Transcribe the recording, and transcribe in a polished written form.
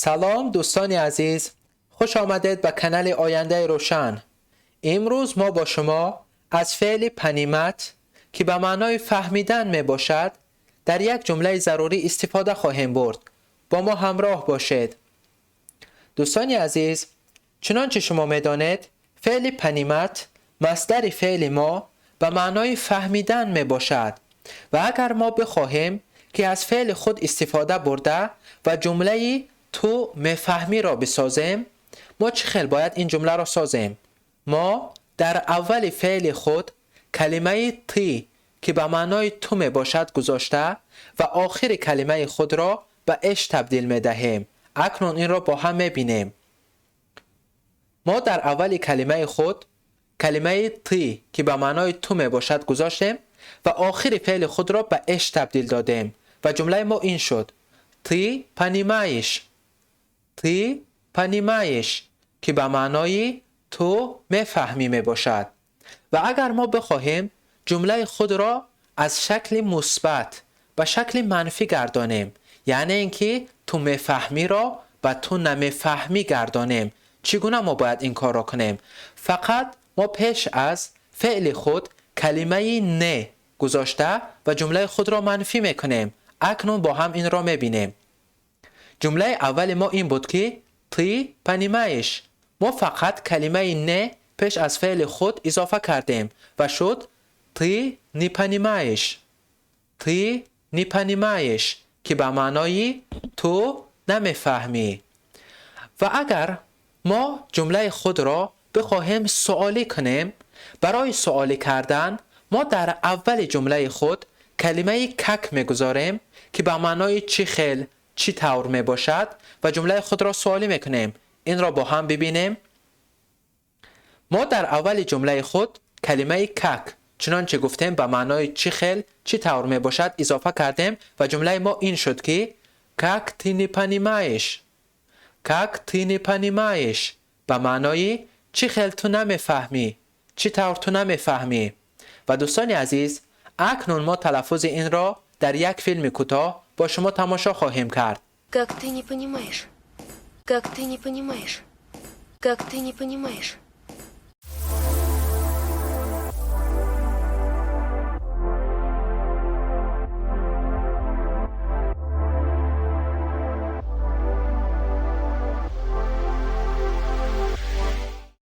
Салом, дӯстони азиз, хуш омадед ба канали Ояндаи Рӯшан. Имрӯз мо бо шумо аз феъли понимать, ки ба маънои фаҳмидан мебошад, дар як ҷумлаи зарурӣ истифода хоҳем бурд. Бо мо ҳамроҳ бошед. Дӯстони азиз, чунончи шумо медонед, феъли понимать, масдари феъли мо, ба маънои фаҳмидан мебошад ва агар мо бихоҳем, ки аз феъли худ истифода бурда ва ҷумлаи ту мефаҳмиро бисозем, мо чӣ хел бояд ин ҷумларо созем? Мо дар аввали феъли худ калимаи ты, ки ба маънои ту мебошад, гузошта ва охири калимаи худро ба ешь табдил медиҳем. Акнун инро бо ҳам мебинем. Мо дар аввали калимаи худ калимаи ты, ки ба маънои ту мебошад, гузоштем ва охири феъли худро ба ешь табдил додем ва ҷумлаи мо ин шуд: ты понимаешь. Ты понимаешь, ки ба маънои ту мефаҳмӣ мебошад. Ва агар мо бихоҳем ҷумлаи худро аз шакли мусбат ба шакли манфӣ гардонем, яъне ин ки ту мефаҳмиро ба ту намефаҳмӣ гардонем, чӣ гуна мо бояд ин корро кунем? Фақат мо пеш аз феъли худ калимаи не гузошта ва ҷумлаи худро манфӣ мекунем. Акнун бо ҳам инро мебинем. Ҷумлаи аввали мо ин буд, ки ты понимаешь. Мо фақат калимаи не пеш аз феъли худ изофа кардем ва шуд ты не понимаешь. Ты не понимаешь, ки ба маънои ту намефаҳмӣ. Ва агар мо ҷумлаи худро бихоҳем суолӣ кунем, барои суолӣ кардан мо дар аввали ҷумлаи худ калимаи как мегузорем, ки ба маънои чӣ хел, чӣ тавр мебошад, ва ҷумлаи худро суолӣ мекунем. Инро бо ҳам бибинем. Мо дар аввали ҷумлаи худ калимаи как, чунончи гуфтем, ба маънои чӣ хел, чӣ тавр мебошад, изофа кардем ва ҷумлаи мо ин шуд, ки как ты не понимаешь. Как ты не понимаешь, ба маънои чӣ хел ту намефаҳмӣ, чӣ тавр ту намефаҳмӣ. Ва дӯстони азиз, акнун мо талаффузи инро дар як филми кӯтоҳ бо шумо тамошо хоҳем кард. Как ты не понимаешь? Как ты не понимаешь? Как ты не понимаешь?